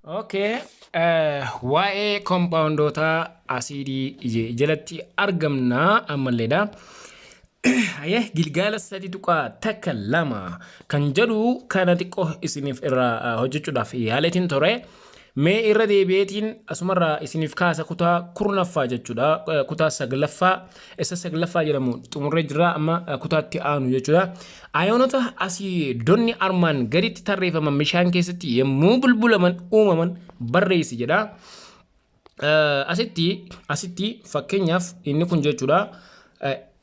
Okay. Waa'ee kompaawundoota asiidii jalatti argamna ammalleedha. Hayyee, gilgaala 3.12 kan jedhu kana xiqqoo isiniif irraa hojjechuudhaaf yaaleetiin ture. Mee irra deebi'eetiin asumarraa isiniif kaasa, kutaa 10ffaa jechuudha. Kutaa saglaffaa, isa saglaffaa jedhamu xumurree jirra, amma kutaatti aanu jechuudha. Ayoonota asiidonni armaan gaditti tarreeffaman bishaan keessatti yommuu bulbulaman uumaman barreessi jedha. Asitti fakkeenyaaf inni kun jechuudha.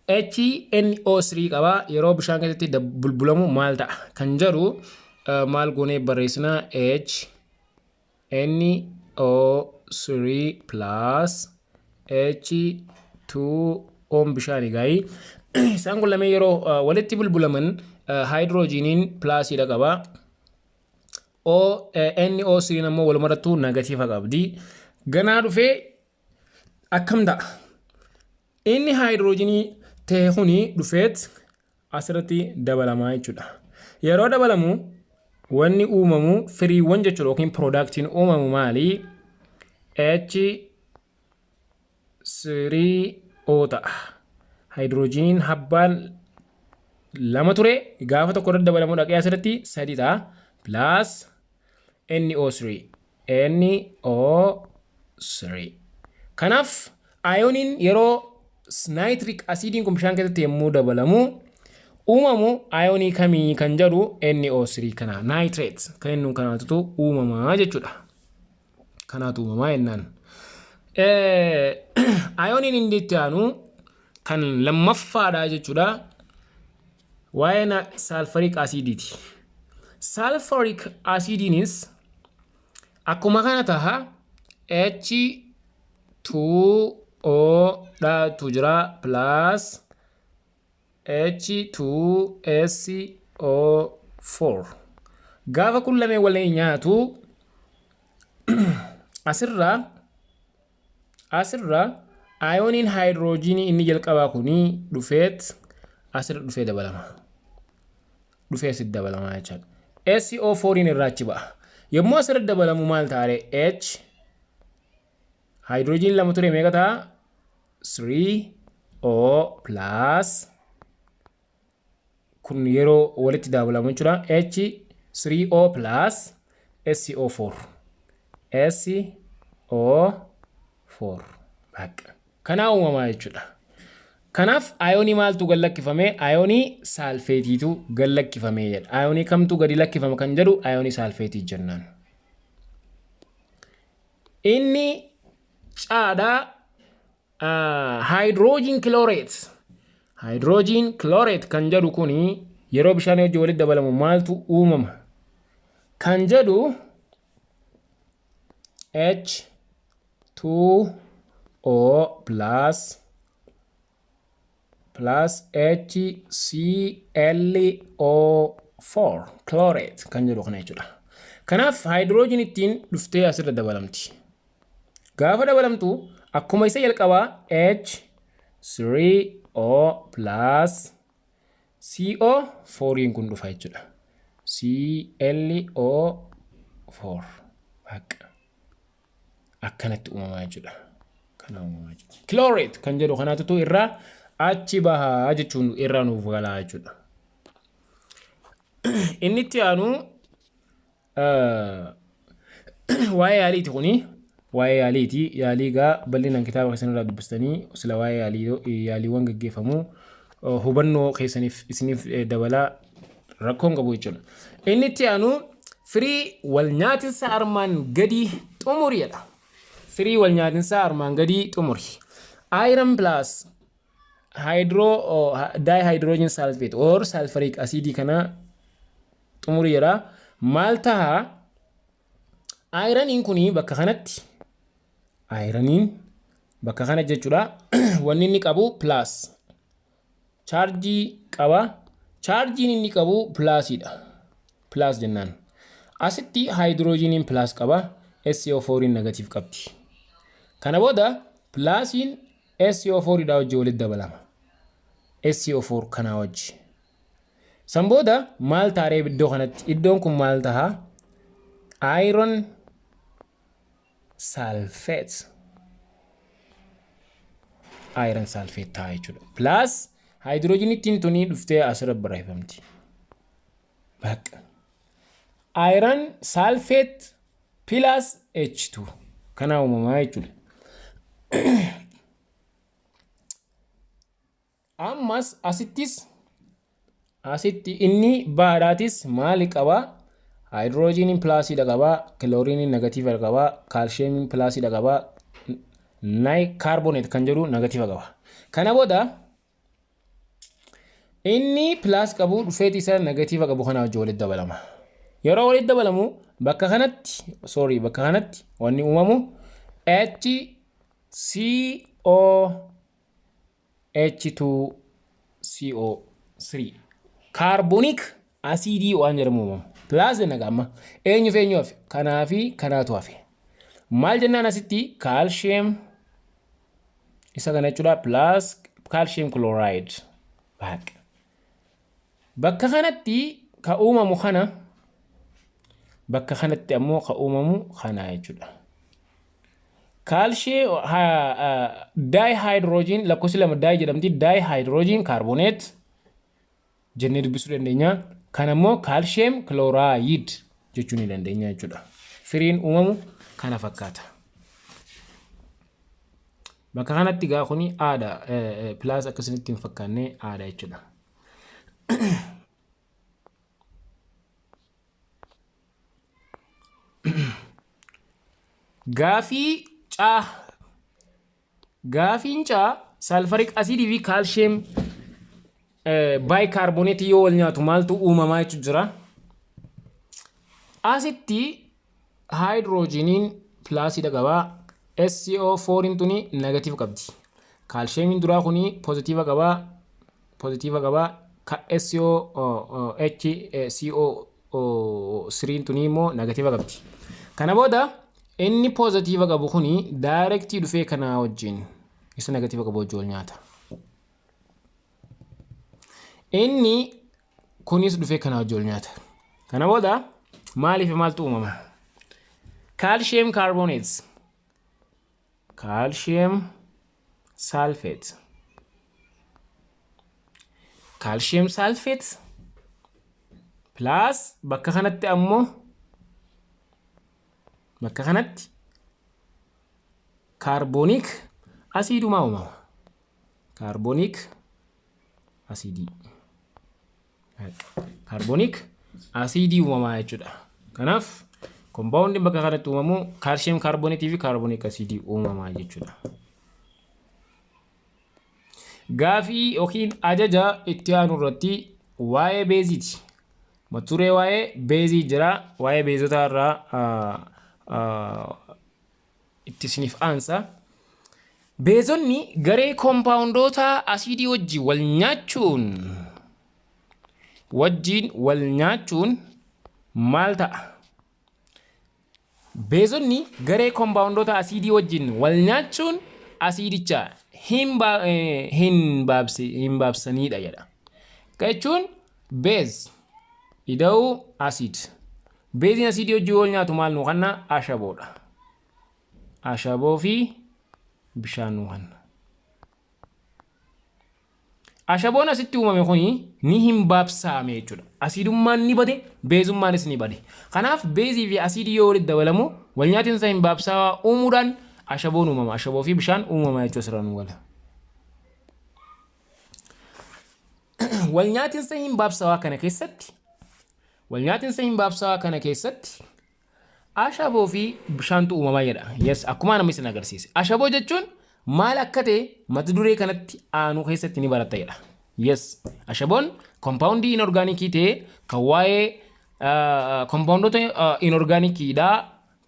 HNO3 qaba, yeroo bishaan keessatti bulbulamu maal ta'a kan jedhu maal goonee barreessina? H NO3 plus H2O bishaani gaayii. Isaan kun lameen yeroo walitti bulbulaman haayidroojiiniin plusiidha qaba. O NO3 ammoo walumarattuu negative qabdi. Ganaa dhufee akkam ta'a? Inni haayidroojinii ta'e kuni dhufeet asirratti dabalamaa jechuudha. Yeroo dabalamu wanni uumamu, firiiwwan jechuudha, yookiin productiin uumamu maali? H3O ta'a. Haayidroojiniin habbaan lama ture gaafa tokko irratti dabalamu dhaqee asirratti sadi ta'a. Plus NO3. NO3. Kanaaf ayooniin yeroo nitric asiidiin kun bishaan keessatti yommuu dabalamu uumamu ayoonii kamii kan jedhu, NO3 kana, nitrate kan inni kanaatutu uumamaa jechuudha. Kanaatu uumamaa jennaan. Ayooniin inni itti aanu kan lammaffaadha jechuudha. Waa'ee sulfuric asiidiiti. Sulfuric asiidiinis akkuma kana taha. H2O dhaatu jira, plus H2SO4. Gaafa kun lameen waliin nyaatu asirraa ayooniin haayidroojiinii inni jalqabaa kuni dhufeet asirra dhufee dabalama. Dhufee asitti dabalama jechaadha. SO4 irraa achi ba'a. Yommuu asirra dabalamu maal ta'a? H haayidroojiin lama ture meeqa ta'a? 3 O plus, kun yeroo walitti dabalamu jechuudha. H 3O plus SO4. SO4. Bakka. Kanaa uumamaa jechuudha. Kanaaf ayoonii maaltu gad lakkifame? Ayoonii saalfeetiitu gad lakkifame jedha. Ayoonii kamtu gadi lakkifama kan jedhu, ayoonii saalfeetii jennaan. Inni caadhaa hydrogen chlorate. Hydrogen chlorate kan jedhu kuni yeroo bishaan wajjin walitti dabalamu maaltu uumama kan jedhu, H2O plus HClO4, chlorate kan jedhu kana jechuudha. Kanaaf hydrogen ittiin dhuftee asirra dabalamti. Gaafa dabalamtu akkuma isa jalqabaa H3O plus CO4 kun dhufa jechuudha. ClO4 bakka akkanatti uumamaa jechuudha. Kana uumamaa jechuudha. Chlorate kan jedhu kanaatutu irraa achi bahaa jechuun irraa nuuf galaa jechuudha. Inni itti aanu waa'ee yaaliiti kuni. Waa'ee yaaliiti. Yaalii gaa bal'inaan kitaaba keessan irraa dubbistanii sila waa'ee yaalii, yaaliiwwan gaggeeffamu hubannoo keessaniif isiniif dabalaa, rakkoon qabu jechuudha. Inni itti aanu firii wal nyaatinsa armaan gadii xumuriidha. Firii wal nyaatinsa armaan gadii xumuri. Iron plus hydro dihydrogen sulfate or sulfuric acid kana xumuri jedha. Maal taha? Ironiin kuni bakka kanatti, ironiin bakka kana jechuudha. Wanni inni qabu plus chaarjii qaba. Chaarjiin inni qabu plusiidha. Plus jennaan. Asitti haayidroojiniin plus qaba. SO4 negative qabdi. Kana booda plusiin SO4 dha wajji walitti dabalama. SO4 kanaa wajji. San booda maal taaree iddoo kanatti? Iddoon kun maal taha? Iron Sulfate. Iron sulfate ta'a jechuudha. Plus haayidroojiniittiin tuni dhuftee asirra barreeffamti. Bakka. Iron sulfate plus H2 kana uumamaa jechuudha. Ammas asittis asitti inni baadhaatis maali qabaa? Haayidroojiniin plusiidha qabaa, kilooriiniin negatiiva qabaa, kaalsheemiin plusiidha qabaa, naay carbonate kan jedhu negatiiva qaba. Kana booda inni plus qabu dhufeeti isa negatiiva qabu kana wajjin walitti dabalama. Yeroo walitti dabalamu bakka kanatti, sorry, bakka kanatti wanni uumamu H C O H2 CO3 carbonic asiidii waan jedhamu uumama. Plus jenna gaamma. Eenyu fi eenyu hafe? Kanaa fi kanaatu hafe. Maal jennaan asitti calcium isa kana jechuudha, plus calcium chloride. Baqa. Bakka kanatti ka uumamu kana, bakka kanatti ammoo ka uumamu kana jechuudha. Calcium dihydrogen, lakkoofsi lama di jedhamti, dihydrogen carbonate jennee dubbisuu dandeenya. Kan ammoo calcium chloride jechuu ni dandeenya jechuudha. Firiin uumamu kana fakkaata. Bakka kanatti gaa kuni aada plus akkasinitti hin fakkaanne aada jechuudha. Gaafii caa. Gaafiin caa sulfuric asiidii fi calcium bicarbonateii yoo wal nyaatu maaltu uumamaa jechuun jira. Asitti haayidroojiniin plusiidha qabaa. SO4 tuni negative qabdi. Kaalsheemiin duraa kuni poozitiiva qabaa. Poozitiiva qabaa. SO H CO 3 tuni immoo negative qabdi. Kana booda inni poozitiiva qabu kuni directii dhufee kanaa wajjin, isa negative qabu wajjin wal nyaata. Inni kunis dhufee kanaa wajjin wal nyaata. Kana booda maaliif maaltu uumama? Calcium carbonates, calcium sulfate, calcium sulfate plus bakka kanatti ammoo, bakka kanatti carbonic asiidumaa uumama. Carbonic asiidii. Carbonic asiidii uumamaa jechuudha. Kanaaf compoundiin bakka kanatti uumamu calcium carbonateii fi carbonic asiidii uumamaa jechuudha. Gaafii yookiin ajaja itti aanu irratti waa'ee beeziiti. Mata duree waa'ee beezii jira. Waa'ee beezotaa irraa itti isiniif aansa. Beezonni garee koompaawundoota asiidii wajjin wal nyaachuun maal ta'a? Beezonni garee koompaawundoota asiidii wajjin wal nyaachuun asiidicha hin baabsanidha jedha. Jechuun base ida'uu acid. Beeziin asiidii wajjin wal nyaatu maal nuu kenna? Ashaboodha. Ashaboo fi bishaan nuu kenna. Ashaboon asitti uumame kuni ni hin baabsaame jechuudha. Asiidummaan ni bade, beezummaanis ni bade. Kanaaf beezii fi asiidii yoo walitti dabalamu wal nyaatinsa hin baabsaa uumuudhaan ashaboon uumama. Ashaboo fi bishaan uumama jechuudha asirraa nu gala. Wal nyaatinsa hin baabsawaa kana keessatti, wal nyaatinsa hin baabsawaa kana keessatti ashaboo fi bishaantu uumamaa jedha. Yes, akkuma namni isin agarsiise. Ashaboo jechuun maal akka ta'e mata duree kanatti aanu keessatti ni baratta jedha. Yes, ashaboon koompaawundii inorgaanikii ta'ee kan waa'ee koompaawundoota inorgaanikiidhaa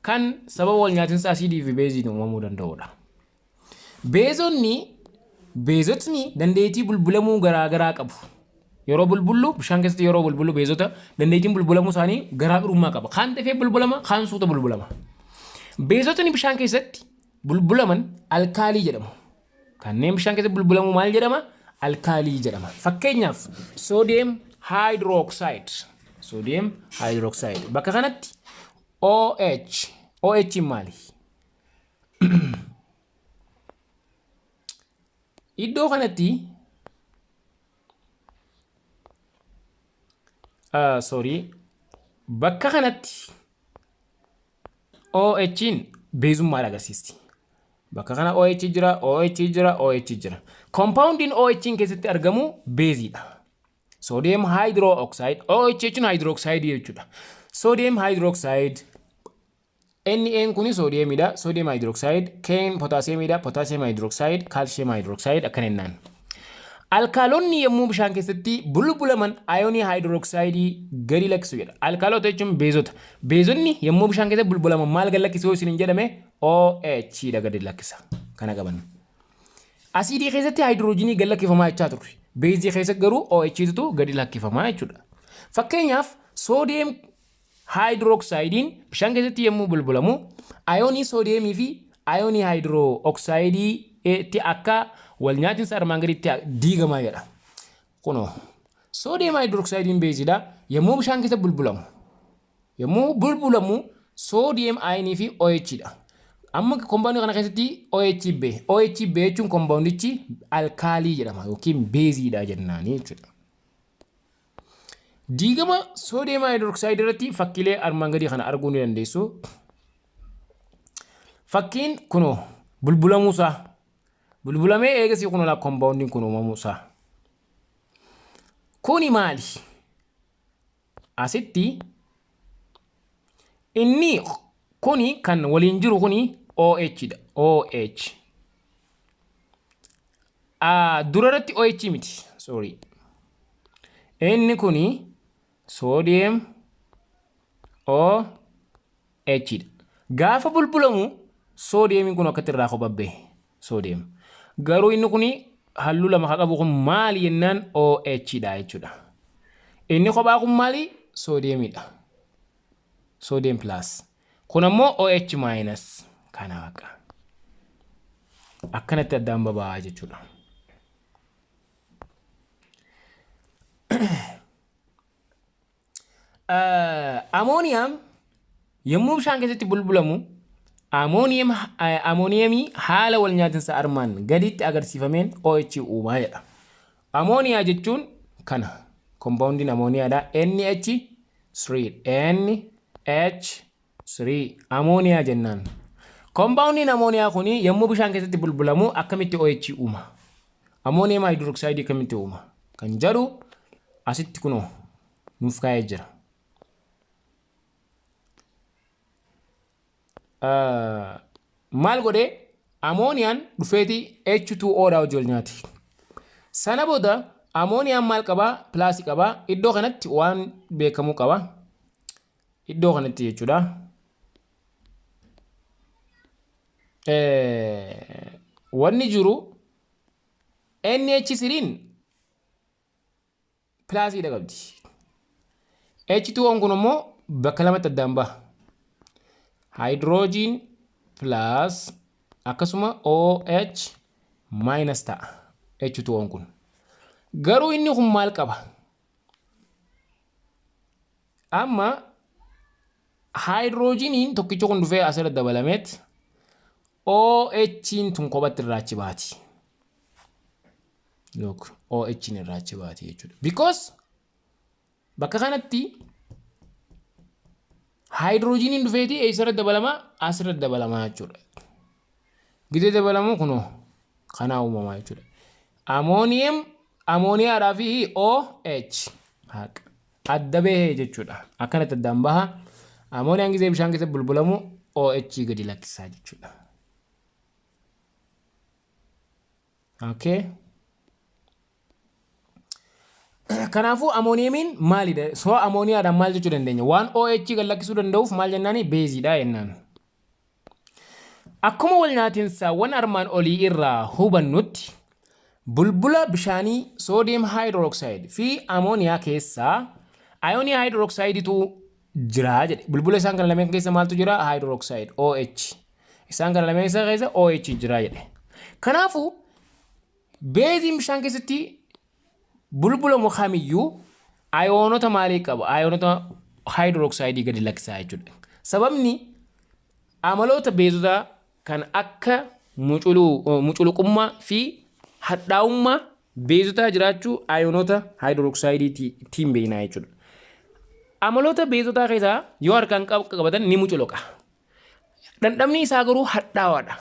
kan sababa wal nyaatinsa asiidii fi beeziin uumamuu danda'udha. Beezotni dandeettii bulbulamuu garaagaraa qabu. Yeroo bulbullu, bishaan keessatti yeroo bulbullu, beezota dandeettiin bulbulamuu isaanii garaagarummaa qaba. Kaan dafee bulbulama, kaan suuta bulbulama. Beezotni bishaan keessatti bulbulaman alkaalii jedhamu. Kanneen bishaan keessatti bulbulamu maal jedhama? Alkaalii jedhama. Fakkeenyaaf sodium hydroxide. Sodium hydroxide. Bakka kanatti OH. OH maali? Iddoo kanatti, sorry, bakka kanatti OH'n beezummaa agarsiisti. Bakka kana OH jira, OH jira, OH jira. Compoundiin OH keessatti argamu beeziidha. Sodium hydroxide, OH jechuun hydroxide jechuudha. Sodium hydroxide, Na kuni sodiumidha, sodium hydroxide, K potassiumidha, potassium hydroxide, calcium hydroxide akkana jennaan. Alkaalonni yommuu bishaan keessatti bulbulaman ayoonii hydroxide gadi lakkisu jedha. Alkaalota jechuun beezota. Beezonni yommuu bishaan keessatti bulbulaman maal gad lakkisu yoo isiniin jedhame, OH dha gadi lakkisa. Kana qaban. Asiidii keessatti haayidroojinii gad lakkifamaa jechaa turre. Beezii keessatti garuu OH tu gadi lakkifamaa jechuudha. Fakkeenyaaf, sodium haayidrooksaayidiin bishaan keessatti yommuu bulbulamu ayoonii soodiyeemii fi ayoonii haayidrooksaayidiitti akka wal nyaatinsa armaan gaditti diigamaa jedha. Kunoo, sodium haayidrooksaayidiin beeziidha. Yommuu bishaan keessa bulbulamu, yommuu bulbulamu sodium ionii fi OH dha. Amma kombaawundii kana keessatti OH B, OH B jechuun kombaawundichi alkaalii jedhama yookiin beeziidha jennaanii jechuudha. Diigama sodium haayidrooksaayiidii irratti fakkiilee armaan gadii kana arguu ni dandeessu. Fakkiin kunoo bulbulamuusaa. Bulbulamee eegasii kunoo laa kombaawundiin kun uumamuusaa. Kuni maali? Asitti inni kuni kan waliin jiru kuni OH dha. OH. Dura irratti OH miti. Sorry. Inni kuni sodium OH dha. Gaafa bulbulamu soodiyeemiin kun akkatti irraa kobabbee sodium. Garuu inni kuni halluu lama kan qabu kun maali jennaan, OH dha jechuudha. Inni kophaa kun maali? Soodiyeemiidha. Sodium plus. Kun ammoo OH minus. Kana bakka. Akkanatti addaan baba'aa jechuudha. Amooniyaan yommuu bishaan keessatti bulbulamu amooniyamii haala wal nyaatinsa armaan gaditti agarsiifameen OH uumaa jedha. Amooniyaa jechuun kana. Kompoondiin amooniyaadha. NH3, NH3 amooniyaa jennaan. Kompoondiin amooniyaa kun yommuu bishaan keessatti bulbulamu akkamitti OH uuma? Amooniyam haayidrooksayidii akkamitti uuma? Kan jedhu asitti kunoo nuuf kaa'ee jira. Maal godhee? Amooniyaan dhufeeti H2O dhaa wajji wal nyaati. Sana booda amooniyaan maal qabaa? Pilaasii qabaa. Iddoo kanatti waan beekamuu qaba. Iddoo kanatti jechuudha. Wanni jiru NH3n pilaasiidha qabdi. H2O kun immoo bakka lamatti addaan baha. Hydrogen plus akkasuma OH minus ta'a H2O kun. Garuu inni kun maal qaba? Amma haayidroojiniin tokkichi kun dhufee asirra dabalameet OH'n tun kophatti irraa achi baati. Look, OH'n irraa achi baati jechuudha. Because bakka kanatti haayidroojiniin dhufeeti eessarra dabalamaa? Asirra dabalamaa jechuudha. Gidee dabalamu kunoo kanaa uumamaa jechuudha. Amooniyem amooniyaadhaa fi OH haqa adda bahee jechuudha. Akkanatti addaan baha. Amooniyaan gisee bishaan keessatti bulbulamu OH gadi lakkisaa jechuudha. Okay. Kanaafuu amooniyemiin maalidha? So amooniyaadhaan maal jechuu dandeenya? Waan OH gad lakkisuu danda'uuf maal jennaani? Beeziidha jennaan. Akkuma wal nyaatinsaawwan armaan olii irraa hubannutti, bulbula bishaanii sodium hydroxide fi amooniyaa keessaa ayoonii hydroxidetu jira jedhe. Bulbula isaan kana lameen keessa maaltu jira? Hydroxide OH. Isaan kana lameen keessa OH jira jedhe. Kanaafuu beeziin bishaan keessatti bulbulamu kamiyyuu ayoonota maalii qaba? Ayoonota hydroxide gadi lakkisaa jechuudha. Sababni amaloota beezota kan akka muculuqummaa fi hadhaa'ummaa beezotaa jiraachuu ayoonota haayidrooksaayidiitiin beeknaa jechuudha. Amaloota beezotaa keessaa yoo harkaan qabatan ni muculuqa. Dhandhamni isaa garuu hadhaawaadha.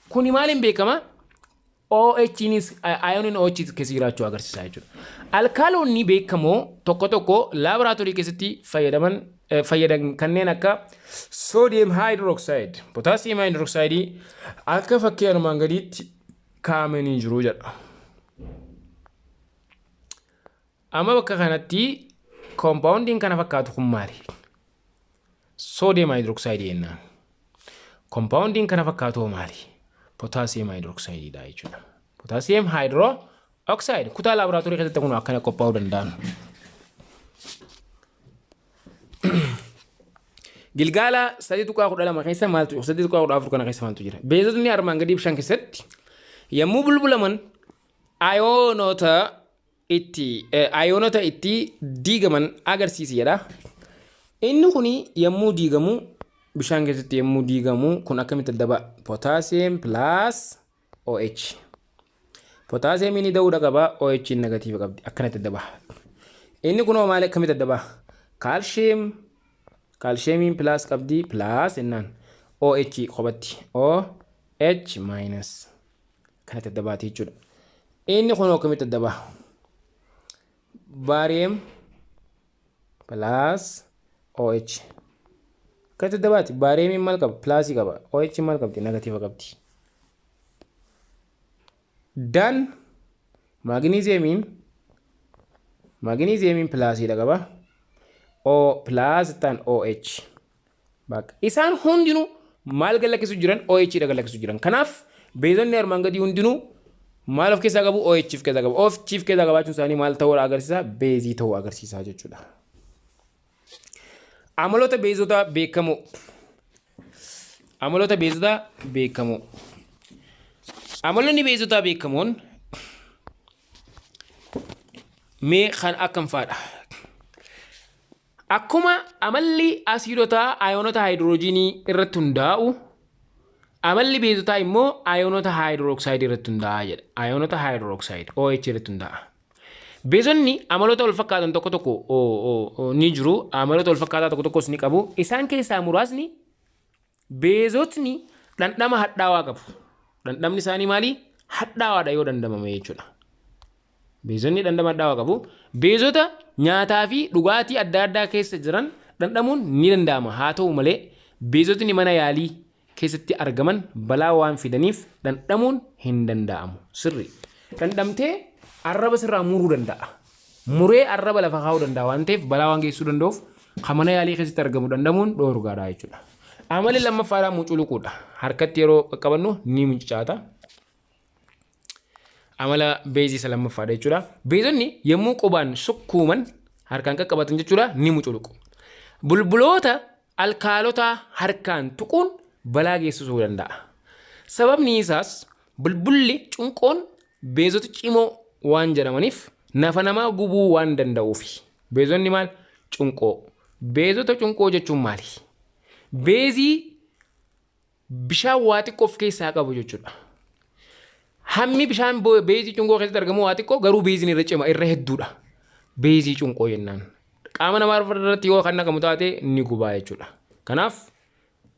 Kuni maaliin beekama? OHnis ayooniin OH keessa jiraachuu agarsiisa jechuudha. Alkaaloonni beekamoo tokko tokko laaboraatoorii keessatti fayyadaman fayyadan kanneen akka sodium hydroxide, potassium hydroxide akka fakkii armaan gadiitti kaa'amanii jiru jedha. Amma bakka kanatti koompaawundiin kana fakkaatu kun maali? Sodium hydroxide jennaan. Koompaawundiin kana fakkaatu hoo maali? Potassium hydroxide dha jechuudha. Potassium hydroxide kutaa laaboraatoorii keessatti kun akkana qophaa'uu danda'an. Gilgaala 3.12 keessa maaltu 3.14 kana keessa maaltu jira? Beezotni armaan gadii bishaan keessatti yommuu bulbulaman ayoonota itti ayoonota itti diigaman agarsiisi jedha. Inni kun yommuu diigamu bishaan keessatti yommuu diigamu kun akkamitti adda ba'a? Potassium plus OH. Potassium ni da'uudha qaba, OH negatiiva qabdi. Akkanatti adda ba'a. Inni kun hoo maal akkamitti adda ba'a? Kaalshiyeem kaalshiyeemiin plus qabdi plus jennaan OH kophatti OH minus akkanatti adda baati jechuudha. Inni kun akkamitti adda ba'a? Baariyeem plus OH. Akkamitti adda baati? Baariyeemiin maal qaba? Pilaasii qaba. OH maal qabdi? Negatiiva qabdi. Dan maagniiziyeemiin maagniiziyeemiin pilaasiidha qaba. O pilaas ta'an OH. Bakka isaan hundinuu maal gad lakkisu jiran? OH dha gad lakkisu jiran. Kanaaf beezonni armaan gadii hundinuu maal of keessaa qabu? OH of keessaa qabu. OH of keessaa qabaachuun isaanii maal ta'uu agarsiisa? Beezii ta'uu agarsiisa jechuudha. Amaloota beezotaa beekamoo. Amaloota beezotaa beekamoo. Amaloonni beezotaa beekamoon mee kan akkam fa'aadha? Akkuma amalli asiidotaa ayoonota haayidroojiinii irratti hundaa'u, amalli beezotaa immoo ayoonota haayidrooksayidii irratti hundaa'a jedha. Ayoonota haayidrooksayid OH irratti hundaa'a. Beezonni amaloota wal fakkaatan tokko tokko ni jiru. Amaloota wal fakkaataa tokko tokkos ni qabu. Isaan keessaa muraasni beezotni dhandhama hadhaawaa qabu. Dhandhamni isaanii maali? Hadhaawaadha yoo dhandhamame jechuudha. Beezonni dhandhama hadhaawaa qabu. Beezota nyaataa fi dhugaatii adda addaa keessa jiran dhandhamuun ni danda'ama. Haa ta'u malee beezotni mana yaalii keessatti argaman balaa waan fidaniif dhandhamuun hin danda'amu. Sirri. Dhandhamtee arraba sirraa muruu danda'a. Muree arraba lafa kaa'uu danda'a waan ta'eef balaa waan geessisuu danda'uuf kan mana yaalii keessatti argamu dhandhamuun dhoorgaadha jechuudha. Amalli lammaffaadhaa muculuquudha. Harkatti yeroo qaqqabannu ni mucucaata. Amala beezii isa lammaffaadha jechuudha. Beezonni yommuu qubaan sukkuuman harkaan qaqqabatan jechuudha ni muculuqu. Bulbuloota alkaalotaa harkaan tuquun balaa geessisuu danda'a. Sababni isaas bulbulli cunqoon beezota cimoo waan jedhamaniif nafa namaa gubuu waan danda'uufi. Beezonni maal? Cunqoo. Beezota cunqoo jechuun maali? Beezii bishaan waa xiqqoo of keessaa qabu jechuudha. Hammi bishaan beezii cunqoo keessatti argamu waa xiqqoo garuu beeziin irra cima irra hedduudha. Beezii cunqoo jennaan. Qaama namaa irratti yoo kan naqamu taate ni gubaa jechuudha. Kanaaf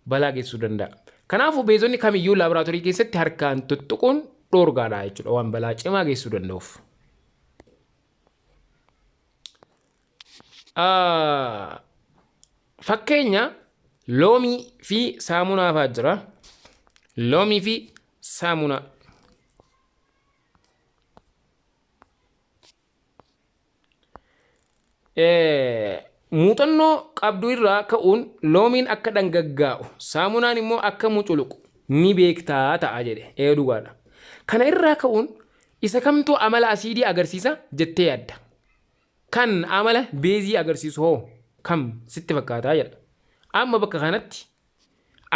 balaa geessisuu danda'a. Kanaafuu beezonni kamiyyuu laaboraatoorii keessatti harkaan tuttuquun dhoorgaadha jechuudha waan balaa cimaa geessisuu danda'uuf. Fakkeenya loomii fi saamunaa fa'aa jira. Loomii fi saamunaa. Muuxannoo qabdu irraa ka'uun loomiin akka dhangaggaa'u saamunaan immoo akka muculuqu ni beektaa ta'a jedhe. Ee dhugaadha. Kana irraa ka'uun isa kamtu amala asiidii agarsiisa jettee yaadda? Kan amala beezii agarsiisu hoo kam sitti fakkaataa jedha. Amma bakka kanatti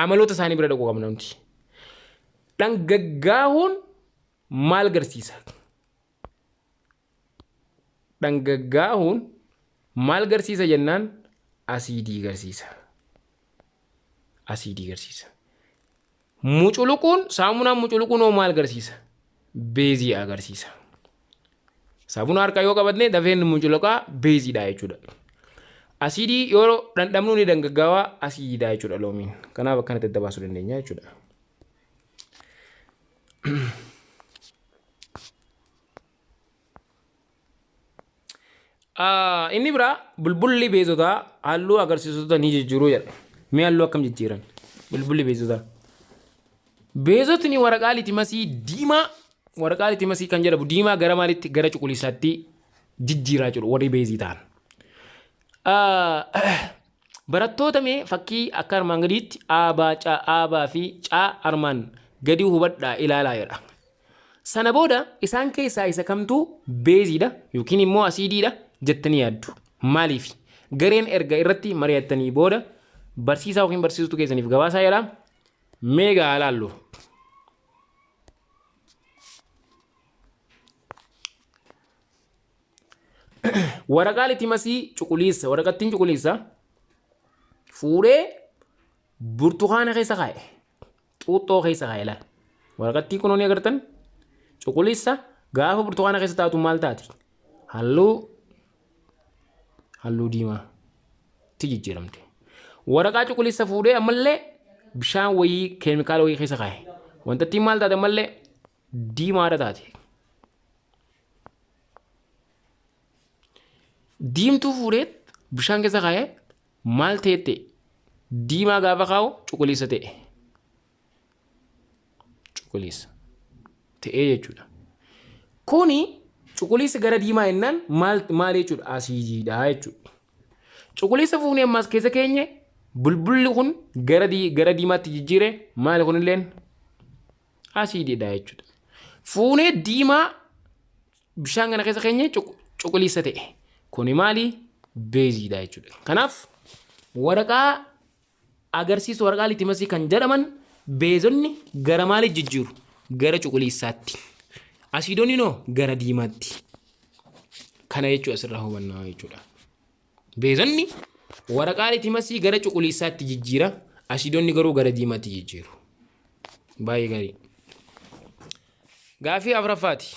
amaloota isaanii bira dhaquu qabna nuti. Dhangaggaa'uun maal agarsiisa? Dhangaggaa'uun maal garsiisa jennaan asiidii garsiisa. Asiidii garsiisa. Muculuquun saamunaan muculuquun hoo maal agarsiisa? Beezii agarsiisa. Saamuna harkaa yoo qabatne dafeen muculuqaa beeziidha jechuudha. Asiidii yoo dhandhamnu ni dangaggaawaa asiidha jechuudha loomiin. Kanaaf akkanatti adda baasuu dandeenya jechuudha. Inni biraa bulbulli beezotaa halluu agarsiisota ni jijjiiruu jedha. Mee halluu akkam jijjiiran? Bulbulli beezotaa. Beezotni waraqaa litimasii diimaa waraqaa litimasii kan jedhamu diimaa gara maalitti gara cuquliisaatti jijjiiraa jiru warri beezii ta'an. Barattoota mee fakkii akka armaan gadiitti A, B, C, A, B fi C armaan gadii hubadhaa ilaalaa jedha. Sana booda isaan keessaa isa kamtu beeziidha yookiin immoo asiidiidha jettanii yaaddu? Maaliif? Gareen erga irratti mari'attanii booda barsiisaa yookiin barsiistuu keessaniif gabaasaa jedha. Mee gaa ilaallu. Waraqaa litimasii cuquliisa waraqattiin cuquliisa fuudhee burtukaana keessa kaa'e. Xuuxxoo keessa kaa'e laal. Waraqattii kunoo ni agartan cuquliisa gaafa burtukaana keessa taatu maal taati? Halluu halluu diimaa tti jijjiiramte. Waraqaa cuquliisa fuudhee ammallee bishaan wayii keemikaala wayii keessa kaa'e. Wantattiin maal taate ammallee diimaadha taate. Diimtuu fuudhee bishaan keessa kaa'ee maal ta'e ta'e diimaa gaafa kaa'u cuquliisa ta'e. Cuquliisa ta'ee jechuudha. Kuni cuquliisa gara diimaa jennaan maal maal jechuudha asiidiidha jechuudha. Cuquliisa fuunee ammas keessa keenye bulbulli kun gara gara diimaatti jijjiire maali kunilleen asiidiidha jechuudha. Fuunee diimaa bishaan kana keessa keenye cuquliisa ta'e. Kuni maali? Beeziidha jechuudha. Kanaaf waraqaa agarsiisu waraqaa litimasii kan jedhaman beezonni gara maaliif jijjiiru? Gara cuquliisaatti. Asiidonni noo gara diimaatti. Kana jechuudha asirraa hubannaa jechuudha. Beezonni waraqaa litimasii gara cuquliisaatti jijjiira. Asiidonni garuu gara diimaatti jijjiiru. Baay'ee gaarii. Gaaffii afuraffaati.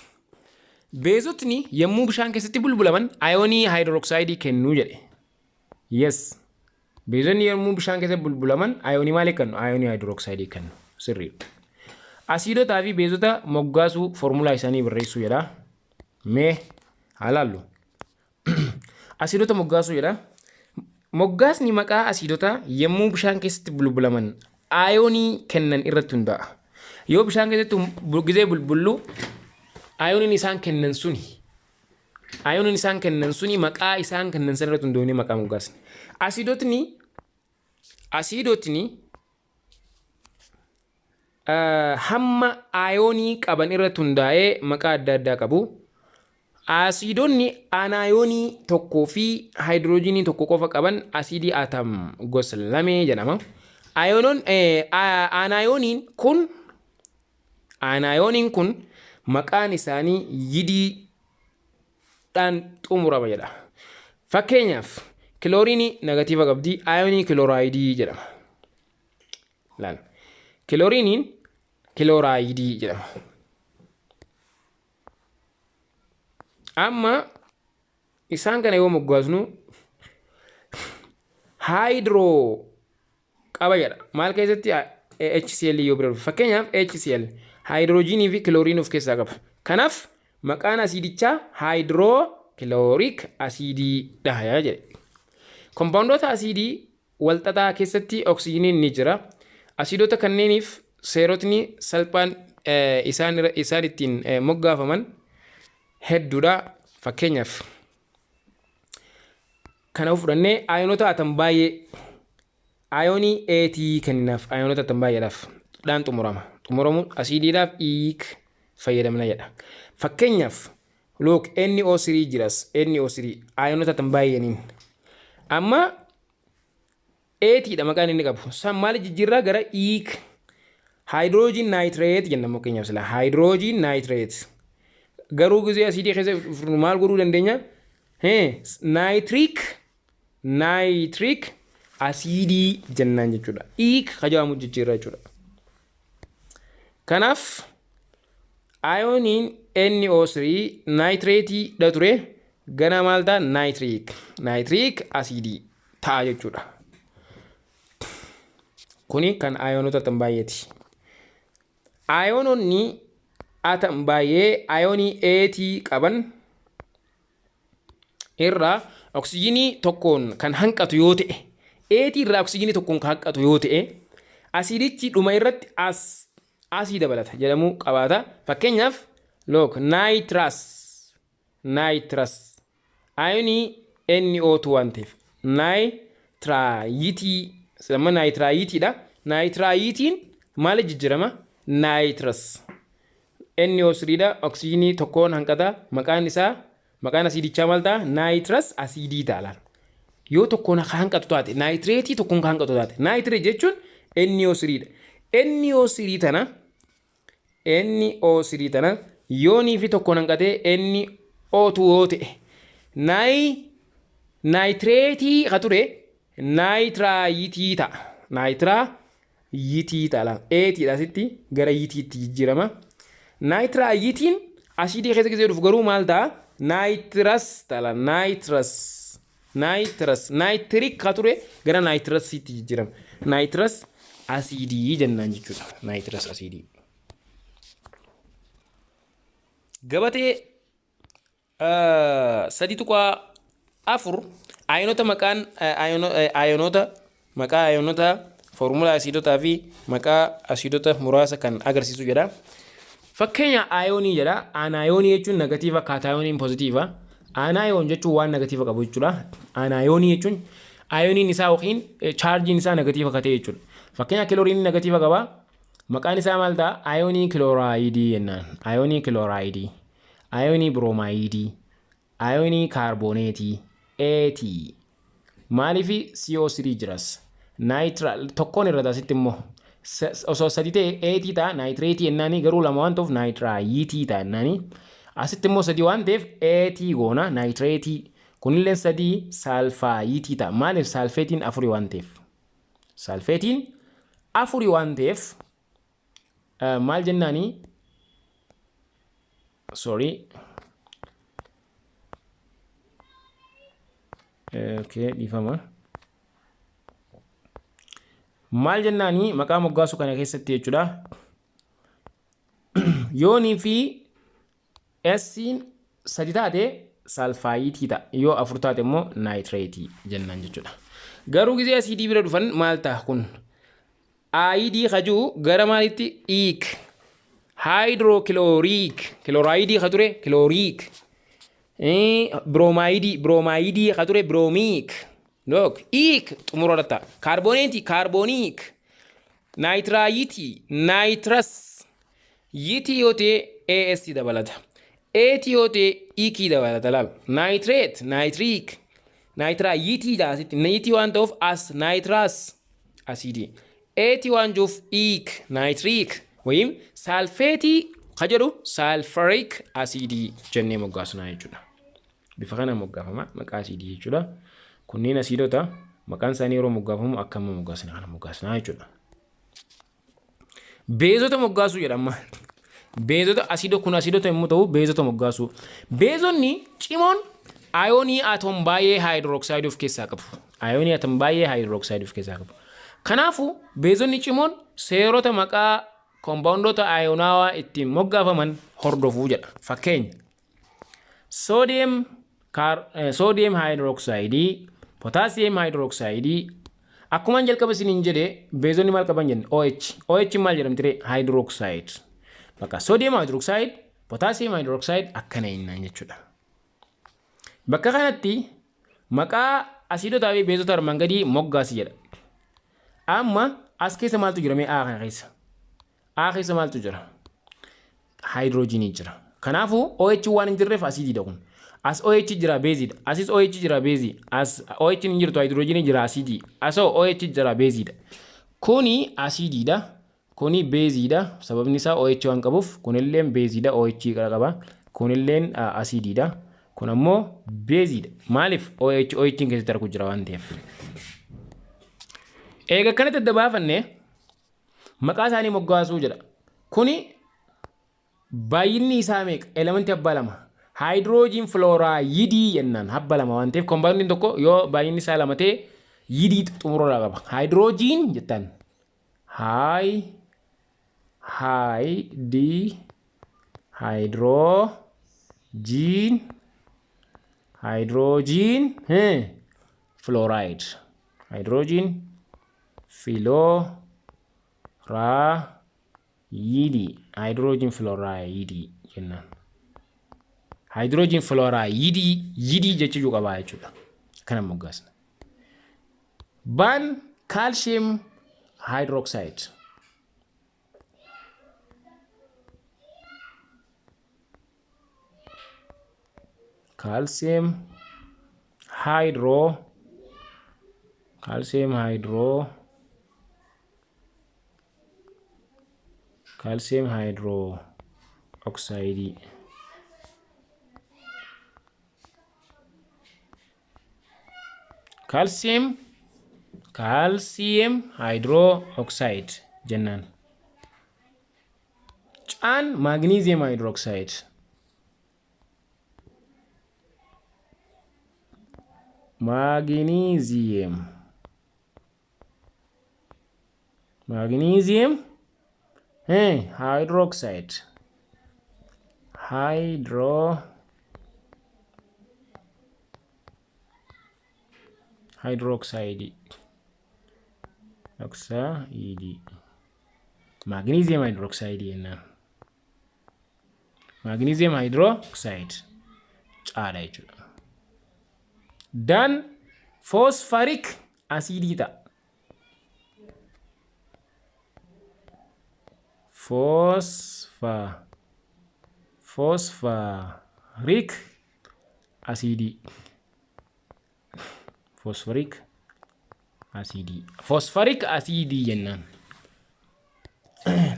Beezotni yommuu bishaan keessatti bulbulaman ayoonii haayidrooksayidii kennuu jedhe. Yes. Beezonni yommuu bishaan keessatti bulbulaman ayoonii maalii kennu? Ayoonii haayidrooksayidii kennu. Sirriidha. Asiidotaa fi beezota moggaasuu foormulaa isaanii barreessuu jedha. Mee haa laallu. Asiidota moggaasuu jedha. Moggaasni maqaa asiidotaa yommuu bishaan keessatti bulbulaman ayoonii kennan irratti hundaa'a. Yoo bishaan keessatti gizee bulbullu ayooniin isaan kennan suni ayooniin isaan kennan suni maqaa isaan kennan sana irratti hundoofnee maqaa moggaasna. Asiidotni asiidotni hamma ayoonii qaban irratti hundaa'ee maqaa adda addaa qabu. Asiidonni anaayoonii tokkoo fi haayidiroojiinii tokko qofa qaban asiidii atam gosa lamee jedhama. Ayoonoon anaayooniin kun anaayooniin kun maqaan isaanii yidiidhaan xumurama jedha. Fakkeenyaaf kilooriinii negatiiva qabdi ayoonii kilooraayidii jedhama. Laal. Kilooriiniin kilooraayidii jedhama. Amma isaan kana yoo moggaasnu haayidroo qaba jedha. Maal keessatti HCl yoo bira dhufe fakkeenyaaf HCl haayidroojiinii fi kilooriin of keessaa qaba. Kanaaf maqaan asiidichaa haayidroo kiloorik asiidii dha jedhe. Kompaawundoota asiidii walxaxaa keessatti oksijiiniin ni jira. Asiidota kanneeniif seerotni salphaan isaan isaan ittiin moggaafaman hedduudha. Fakkeenyaaf kana fudhannee ayoonota atom baay'ee ayoonii AT kenninaaf ayoonota atom baay'eedhaaf dhaan xumurama. Xumuramuun asiidiidhaaf iik fayyadamna jedha. Fakkeenyaaf look NO3 jiras NO3 ayoonota atom baay'eeniin. Amma AT dha maqaan inni qabu. San maal jijjiirraa gara iik haayidroojiin naayitireet jenna fakkeenyaaf sila haayidroojiin naayitireet. Garuu gizee asiidii keessa maal godhuu dandeenya? Naayitiriik naayitiriik asiidii jennaan jechuudha. Iik kajaa'amu jijjiirraa jechuudha. Kanaaf ayooniin NO3 naayitireetii dha ture gana maal ta'a? Naayitiriik. Naayitiriik asiidii ta'a jechuudha. Kuni kan ayoonota tan baay'eeti. Ayoononni atom baay'ee ayoonii AT qaban irraa oksijiinii tokkoon kan hanqatu yoo ta'e, AT irraa oksijiinii tokkoon kan hanqatu yoo ta'e, asiidichi dhuma irratti as asii dabalata jedhamuu qabaata. Fakkeenyaaf look naayitiraas naayitiraas ayoonii NO2 waan ta'eef naayitiraayitii amma naayitiraayitiidha. Naayitiraayitiin maal jijjiirama? Naayitiras. NO3 dha, oksijiinii tokkoon hanqata. Maqaan isaa, maqaan asiidichaa maal ta'a? Naayitiras asiidii ta'a laal. Yoo tokkoon ka hanqatu taate, naayitireetii tokkoon ka hanqatu taate, naayitireet jechuun NO3 dha. NO3 tana NO3 tana yoonii fi tokkoon hanqatee NO2 yoo ta'e, naayitireetii ka ture naayitiraayitii ta'a. Naayitiraayitii ta'a laal. Eetiidha asitti gara yitiitti jijjiirama. Naayitiraayitiin asiidii keessa gisee dhufu garuu maal ta'a? Naayitiras ta'a laal. Naayitiras. Naayitiras. Naayitirik ka ture gara naayitirasiitti jijjiirama. Naayitiras asiidii jennaan jechuudha. Naayitiras asiidii. Gabatee 3.4 ayoonota maqaan ayoonota maqaa ayoonota, foormulaa asiidotaa fi maqaa asiidota muraasa kan agarsiisu jedha. Fakkeenya ayoonii jedha. Anayoonii jechuun negatiiva, kaataayooniin pozitiiva. Anayoon jechuun waan negatiiva qabu jechuudha. Anayoonii jechuun ayooniin isaa yookiin chaarjiin isaa negatiiva ka ta'e jechuudha. Fakkeenya kilooriin negatiiva qaba. Maqaan isaa maal ta'a? Ayoonii kilooraayidii jennaan. Ayoonii kilooraayidii. Ayoonii biroomaayidii. Ayoonii kaarbooneetii. AT. Maaliif CO3 jiras? Naayitira tokkoon irra asitti immoo osoo sadi ta'e AT ta'a, naayitireetii jennaanii, garuu lama waan ta'uuf naayitiraayitii ta'a jennaanii. Asitti immoo sadi waan ta'eef AT goona, naayitireetii. Kunillee sadii saalfaayitii ta'a. Maaliif? Saalfeetiin afurii waan ta'eef. Saalfeetiin afurii waan ta'eef maal jennaanii? Sorry. Okay, dhiifama. Maal jennaanii maqaa moggaasuu kana keessatti jechuudha. Yoonii fi S'n sadi taate saalfaayitii ta'a. Yoo afur taate immoo naayitireetii jennaan jechuudha. Garuu gizee asiidii bira dhufan maal ta'a kun? Aayidii kajuu gara maalitti? Iik. Haayidrookilooriik. Kilooraayidii ka ture kilooriik. Biroomaayidii biroomaayidii ka ture biroomiik. Look, iik xumura irratti ta'a. Kaarbooneetii kaarbooniik. Naayitiraayitii naayitiras. Yitii yoo ta'e AS dabalata. AT yoo ta'e IK dabalata laal. Naayitireet, naayitiriik, naayitiraayyitii dha asitti. Niitii waan ta'uuf as naayitiraas asiidii. AT waan jiruuf iik, naayitiriik wayim saalfeetii ka jedhu saalfariik asiidii jennee moggaasnaa jechuudha. Bifa kanaan moggaafama maqaa asiidii jechuudha. Kunneen asiidota maqaan isaanii yeroo moggaafamu akka amma moggaasne kana moggaasnaa jechuudha. Beezota moggaasuu jedha amma. Beezota asiidoo kun asiidota yommuu ta'u beezota moggaasuu. Beezonni cimoon ayoonii atom baay'ee haayidrooksayidii of keessaa qabu. Ayoonii atom baay'ee haayidrooksayidii of keessaa qabu. Kanaafuu beezonni cimoon seerota maqaa kompaawundoota ayoonaawaa ittiin moggaafaman hordofuu jedha. Fakkeenya soodiyem soodiyem haayidrooksayidii, potaasiyem haayidrooksayidii. Akkumaan jalqaba isiniin jedhe beezonni maal qaban jenne? OH. OH maal jedhamti ree? Hydroxide. Bakka sodium hydroxide, potassium hydroxide akkana jennaan jechuudha. Bakka kanatti maqaa asiidotaa fi beezota armaan gadii moggaasi jedha. Amma as keessa maaltu jira mee A kana keessa? A keessa maaltu jira? Haayidroojinii jira. Kanaafuu OH waan hin jirreef asiidiidha kun. As OH jira, beeziidha. Asis OH jira, beezii. As OH hin jirtu, haayidroojinii jira, asiidii. Asoo OH jira, beeziidha. Kuni asiidiidha. Kuni beeziidha. Sababni isaa OH waan qabuuf, kunilleen beeziidha, OH qaba. Kunilleen asiidiidha. Kun ammoo beeziidha. Maaliif? OH OH keessatti argu jira waan ta'eef. Eega akkanatti adda baafanne maqaa isaanii moggaasuu jedha. Kuni baay'inni isaa meeqa? Elementii abbaa lama. Haayidiroojiin filooraayidii jennaan abba lama waan ta'eef kompaawundiin tokko yoo baay'inni isaa lama ta'e yidii xumurarraa qaba. Haayidiroojiin jettaan. Haay haay di haayidiroojiin haayidiroojiin filooraayid. Haayidiroojiin filooraayidii. Haayidiroojiin filooraayidii jennaan. Haayidiroojiin filooraayidii yidii jechuu qabaa jechuudha. Kana moggaasna. Baan kaalshiyeem haayidirooksayid. Kaalsiyem haayidroo kaalsiyem haayidroo kaalsiyem haayidroo oksaayidii. Kaalsiyem kaalsiyem haayidroo oksaayid jennaan. Caan maagniiziyem haayidrooksayid. Maagniiziyem maagniiziyem haayidrooksayid haayidroo haayidrooksayidii oksaayidii maagniiziyem haayidrooksayidii jennaan. Maagniiziyem haayidrooksayid caadha jechuudha. Daan foosfarik asiidii ta'a. Foosfa foosfarik asiidii foosfarik asiidii foosfarik asiidii jennaan.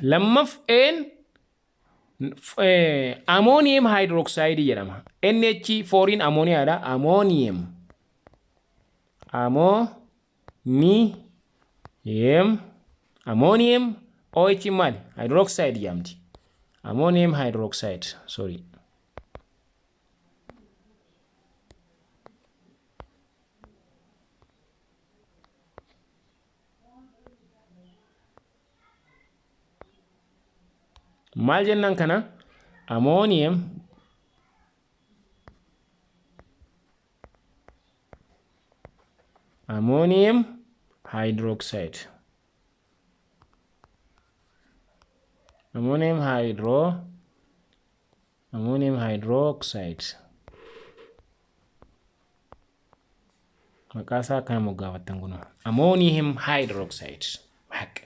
Lammaffeen amooniyem haayidrooksayidii jedhama. NH4 amooniyaadha. Amooniyem amooniyem amooniyem OH maali? Haayidrooksayid jedhamti. Amooniyem haayidrooksayid sorry. Maal jennaan kana? Amooniyem amooniyem haayidrooksayid. Amooniyem haayidroo amooniyem haayidrooksayid. Maqaa isaa akkana moggaafattan kunoo. Amooniyem haayidrooksayid. Haqa.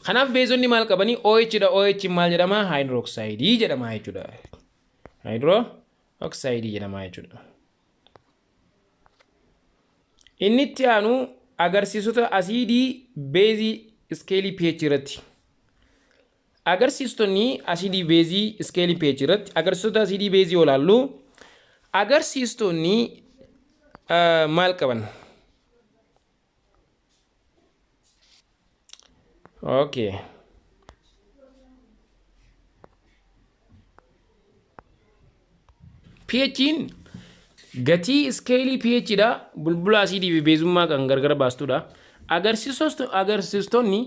Kanaaf beezonni maal qabanii? OH dha. OH maal jedhama? Haayidrooksayidii jedhama jechuudha. Haayidrooksayidii jedhama jechuudha. Inni itti aanu agarsiisota asiidii beezii iskeelii pH irratti. Agarsiistonni asiidii beezii iskeelii pH irratti agarsiistota asiidii beezii yoo ilaallu agarsiistonni maal qaban? Okay. pH'n gatii iskeelii pH dha. Bulbula asiidii fi beezummaa kan gargar baastudha. Agarsiistonni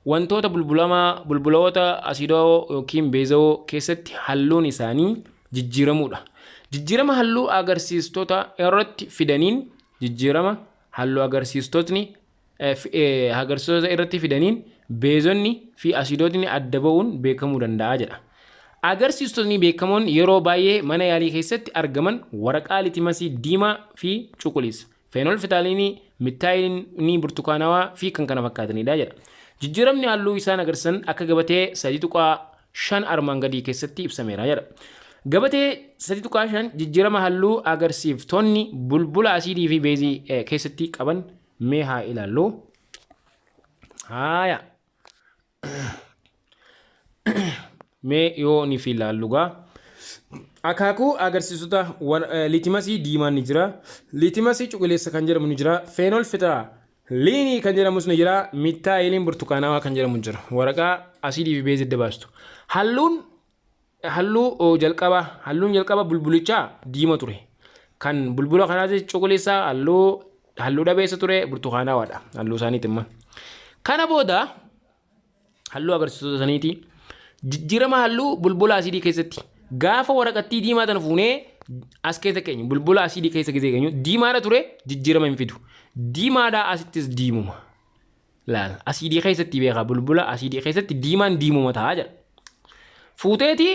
wantoota bulbulamaa bulbuloota asiidoo yookiin beezawoo keessatti halluun isaanii jijjiiramuudha. Jijjiirama halluu agarsiistota irratti fidaniin jijjiirama halluu agarsiistotni agarsiistota irratti fidaniin beezonni fi asiidotni adda ba'uun beekamuu danda'a jedha. Agarsiistotni beekamoon yeroo baay'ee mana yaalii keessatti argaman waraqaa litimasii diimaa fi cuquliisa, feenol fitaaliinii, mittaayinii burtukaanawaa fi kan kana fakkaatanidha jedha. Jijjiiramni halluu isaan agarsiisan akka gabatee 3.5 armaan gadii keessatti ibsameera jedha. Gabatee 3.5 jijjiirama halluu agarsiiftonni bulbula asiidii fi beezii keessatti qaban mee haa ilaallu. Haaya. Mee yoo ni fi ilaallu gaa. Akaakuu agarsiisota litimasii diimaan ni jira. Litimasii cuquliisa kan jedhamu ni jira. Feenol fitaa Liinii kan jedhamus ni jira. Mittaayiliin burtukaanawaa kan jedhamu jira. Waraqaa asiidii fi beezii adda baastu. Halluun halluu jalqaba halluun jalqaba bulbulichaa diima ture. Kan bulbula kanaas cuquliisa, halluu dhabeessa ture, burtukaanawaadha. Halluu isaaniiti immoo. Kana booda halluu agarsiisota saniiti. Jijjiirama halluu bulbula asiidii keessatti gaafa waraqattii diimaa tana fuunee as keessa keenya, bulbula asiidii keessa gisee keenyu, diimaadha ture, jijjiirama hin fidu. Diimaadhaa asittis diimuma. Laal, asiidii keessatti beekaa, bulbula asiidii keessatti diimaan diimuma ta'a jedha. Fuuteeti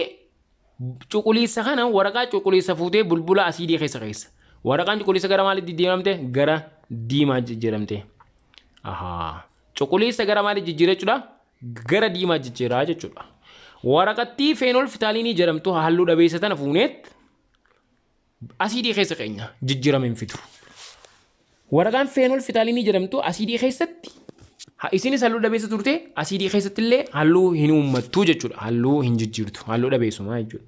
cuquliisa kana, waraqaa cuquliisa fuutee bulbula asiidii keessa keessa. Waraqaan cuquliisa gara maalitti jijjiiramte? Gara diimaa jijjiiramte. Ahaa. Cuquliisa gara maalitti jijjiira jechuudha? Gara diimaa jijjiiraa jechuudha. Waraqattii feenol fitaaliinii jedhamtu halluu dhabeessa tana fuuneet asiidii keessa keenya, jijjiirama hin fidu. Waraqaan feenol fitaaliinii jedhamtu asiidii keessatti isinis halluu dhabeessa turte, asiidii keessatti illee halluu hin uummattu jechuudha. Halluu hin jijjiirtu. Halluu dhabeessumaa jechuudha.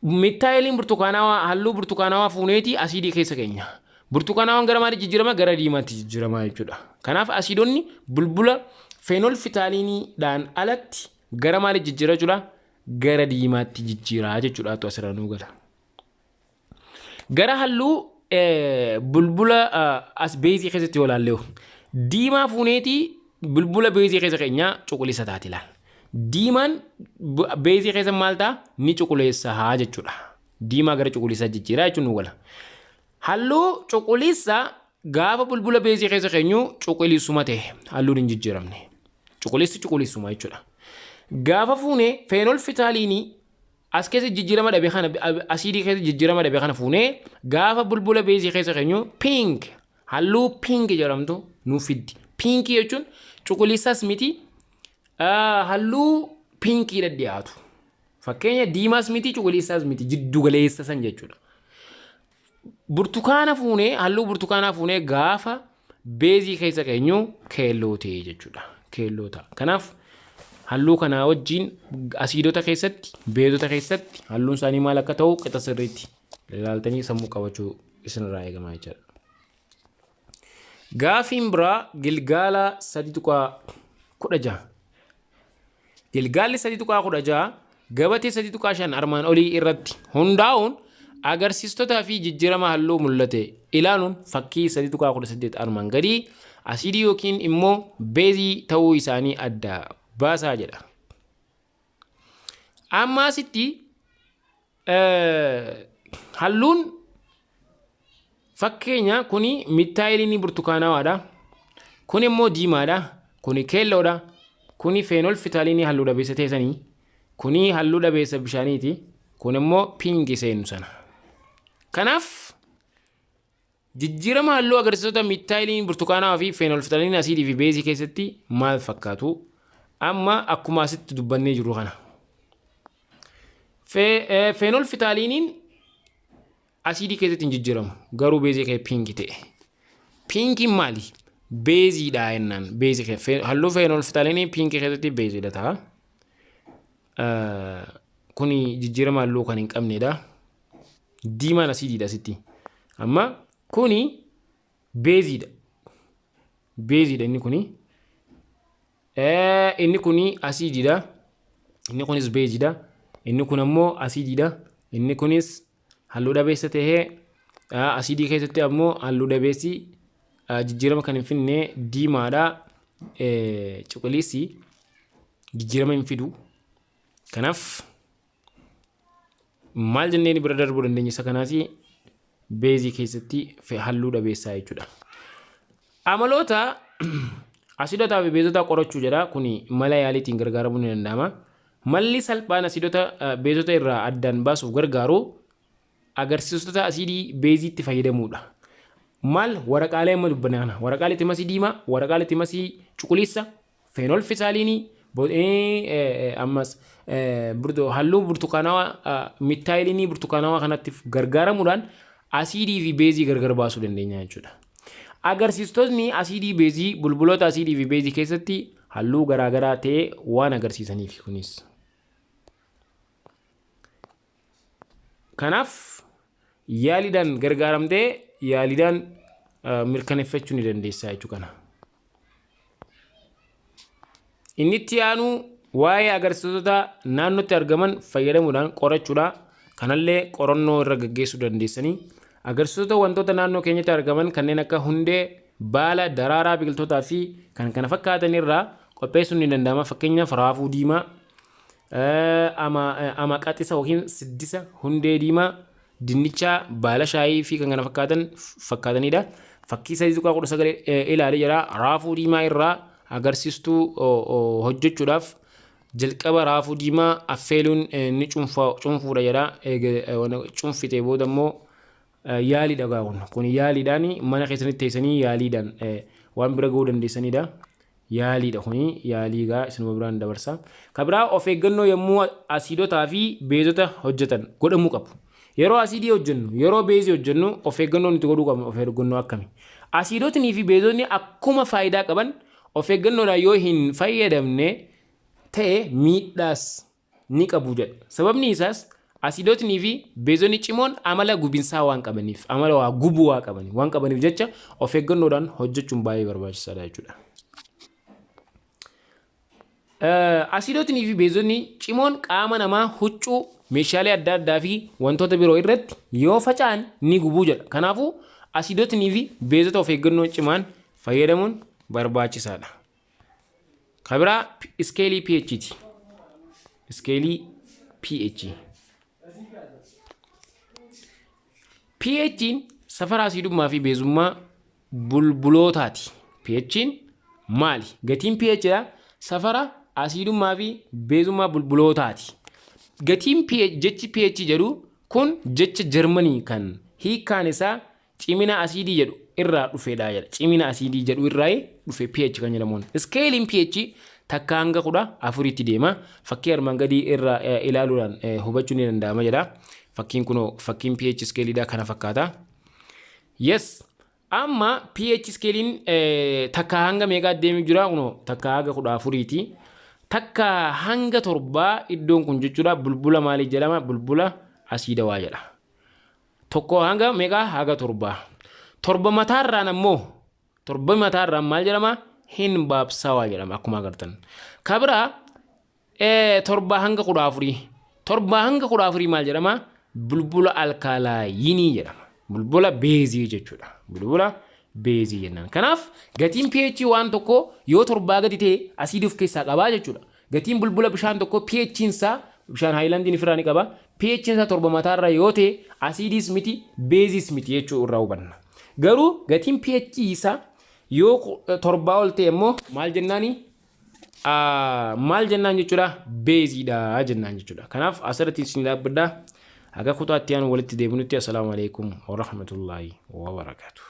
Mittaayiliin burtukaanawaa, halluu burtukaanawaa fuuneeti asiidii keessa keenya. Burtukaanawaan gara maalitti jijjiirama? Gara diimaatti jijjiirama jechuudha. Kanaaf asiidonni bulbula feenol fitaaliiniidhaan alatti gara maalitti jijjiira jechuudha? Gara diimaatti jijjiiraa jechuudha. Asirraa nuu gala. Gara halluu bulbula as beezii keessatti yoo ilaalle, diimaa fuuneetii bulbula beezii keessa keenya, cuquliisa taati ilaal. Diimaan beezii keessa maal ta'a? Ni cuquleessa haa jechuudha. Diimaa gara cuquliisaa jijjiiraa jechuun nu gala. Halluu cuquliisa gaafa bulbula beezii keessa keenyu cuquliisuma ta'e, halluun hin jijjiiramne. Cuquliissi cuquliisuma jechuudha. Gaafa fuunee feenol fitaaliinii as keessa jijjiirama dhabe kana, asiidii keessa jijjiirama dhabe kana fuunee gaafa bulbula beezii keessa keenyu, pink, halluu pink jedhamtu nuuf fiddi. Pinkii jechuun cuquliisas miti, halluu pinkiidha dhiyaatu. Fakkeenya diimaas miti, cuquliisaas miti, jiddu galeessa san jechuudha. Burtukaana fuunee, halluu burtukaanaa fuunee gaafa beezii keessa keenyu keelloo ta'e jechuudha. Keelloo ta'a. Kanaaf halluu kanaa wajjin asiidota keessatti, beezota keessatti halluun isaanii maal akka ta'u qixa sirriitti ilaaltanii sammuu qabachuu isinirraa eegama jechuudha. Gaafiin biraa gilgaala 3.16. Gilgaalli 3.16 gabatee 3.5 armaan olii irratti hundaa'uun agarsiistotaa fi jijjiirama halluu mul'ate ilaaluun fakkii 3.18 armaan gadii asiidii yookiin immoo beezii ta'uu isaanii adda baasaa jedha. Amma asitti halluun fakkeenya kuni mittaayiliinii burtukaanawaadha. Kun immoo diimaadha. Kuni keelloodha. Kuni feenol fitaaliinii halluu dhabeessa ta'e sanii. Kuni halluu dhabeessa bishaaniiti. Kun immoo piinki seenu sana. Kanaaf jijjiirama halluu agarsiisota mittaayiliin burtukaanawaa fi feenol fitaaliinii asiidii fi beezii keessatti maal fakkaatu? Amma akkuma asitti dubbannee jiru kana. Feenol fitaaliiniin asiidii keessatti hin jijjiiramu, garuu beezii kee piinki ta'e. Piinkiin maali? Beeziidha jennaan. Beezii halluu feenol fitaaliinii piinkii keessatti beeziidha ta'a. Kuni jijjiirama halluu kan hin qabnedha. Diimaan asiidiidha asitti. Amma kuni beeziidha. Beeziidha inni kuni. Inni kuni asiidiidha. Inni kunis beeziidha. Inni kun ammoo asiidiidha. Inni kunis halluu dhabeessa tahee asiidii keessatti ammoo halluu dhabeessi jijjiirama kan hin finne diimaadha. Cuquliisi jijjiirama hin fidu. Kanaaf maal jenneen bira darbuu dandeenya isa kanaas? Beezii keessatti halluu dhabeessaa jechuudha. Amaloota asiidotaa fi beezota qorachuu jedha. Kuni mala yaaliitiin gargaaramuun ni danda'ama. Malli salphaan asiidota beezota irraa addaan baasuuf gargaaru agarsiistota asiidii beeziitti fayyadamuudha. Maal? Waraqaalee amma dubbanne kana, waraqaalee timasii diimaa, waraqaalee timasii cuquliisa, feenol fitaaliinii, ammas halluu burtukaanawaa mittaayilinii burtukaanawaa kanatti gargaaramuudhaan asiidii fi beezii gargar baasuu dandeenya jechuudha. Agarsiistotni asiidii beezii bulbuloota asiidii fi beezii keessatti halluu garaagaraa ta'e waan agarsiisaniif kunis. Kanaaf yaaliidhaan gargaaramtee yaaliidhaan Mirkaneeffachuu ni dandeessaa jechuu kana. Inni itti aanu waa'ee agarsiisota naannootti argaman fayyadamuudhaan qorachuudha. Kanallee qorannoo irra gaggeessuu dandeessanii. Agarsiisota wantoota naannoo keenyatti argaman kanneen akka hundee, baala, daraaraa biqiltootaa fi kan kana fakkaatan irraa qopheessuun ni danda'ama. Fakkeenyaaf raafuu diimaa, ama qaxisa yookiin siddisa, hundee diimaa, dinnichaa, baala shaayii fi kan kana fakkaatan fakkaatanidha. Fakkii 3.19 ilaalee jira. Raafuu diimaa irraa agarsiistuu hojjechuudhaaf jalqaba raafuu diimaa affeeluun ni cuunfuudha jedha. Cuunfitee booda immoo yaaliidha gaa kun. Kun yaaliidhaan mana keessanitti teessanii yaaliidhaan waan bira gahuu dandeessanidha. Yaaliidha kuni yaalii gaa isinuma biraan dabarsa. Kan biraa of eeggannoo yommuu asiidotaa fi beezota hojjetan godhamuu qabu. Yeroo asiidii hojjennu, yeroo beezii hojjennu of eeggannoo nuti godhuu qabnu of eeggannoo akkami? Asiidotnii fi beezotni akkuma faayidaa qaban of eeggannoodhaan yoo hin fayyadamne ta'e miidhaas ni qabu jedha. Sababni isaas asiidotnii fi beezonni cimoon amala gubinsaa waan qabaniif, amala waa gubuu waa qabaniif, waan qabaniif jecha of eeggannoodhaan hojjechuun baay'ee barbaachisaadha jechuudha. Asiidotnii fi beezonni cimoon qaama namaa huccuu, meeshaalee adda addaa fi wantoota biroo irratti yoo faca'an ni gubuu jedha. Kanaafuu asiidotnii fi beezota of eeggannoo cimaan fayyadamuun barbaachisaadha. Kan biraa iskeelii pH ti. Iskeelii pH. pH'n safara asiidummaa fi beezummaa bulbulootaati. pH'n maali? Gatiin pH dha safara asiidummaa fi beezummaa bulbulootaati. Gatiin pH jechi pH jedhu kun jecha Jarmanii kan hiikkaan isaa cimina asiidii jedhu irraa dhufedha jedha. Cimina asiidii jedhu irraa dhufe pH kan jedhamuun. Iskeeliin pH takka hanga 14tti deema. Fakkii armaan gadii irraa ilaaluudhaan hubachuun ni danda'ama jedha. Fakkiin kunoo fakkiin pH iskeeliidha kana fakkaata. Yes. Amma pH iskeeliin takka hanga meeqaa deemee jira kunoo takka hanga 14ti. Takka hanga 7 iddoon kun jechuudha bulbula maalii jedhama? Bulbula asiidawaa jedha. Tokko hanga meeqaa? Haga 7. 7 mataarraan ammoo 7 mataarraan maal jedhama? Hin baabsawaa jedhama akkuma agartan. Kabira 7 hanga 14. 7 hanga 14 maal jedhama? Bulbula alkaalaayinii jedhama. Bulbula beezii jechuudha. Bulbula beezii jennaan. Kanaaf gatiin pH waan tokko yoo 7 gadi ta'e asiidii of keessaa qabaa jechuudha. Gatiin bulbula bishaan tokko pH isaa bishaan haayilaandiin ofirraa ni qaba. pH isaa 7 mataarra yoo ta'e asiidiis miti beeziis miti jechuu irraa hubanna. Garuu gatiin pH isaa yoo 7 ol ta'e immoo maal jennaani? Maal jennaan jechuudha? Beeziidha jennaan jechuudha. Kanaaf asirratti isin dhaabbadha. Haga kutaa itti aanu walitti deebinutti assalaamu alaikum warahmatullaahi wabarakaatuh.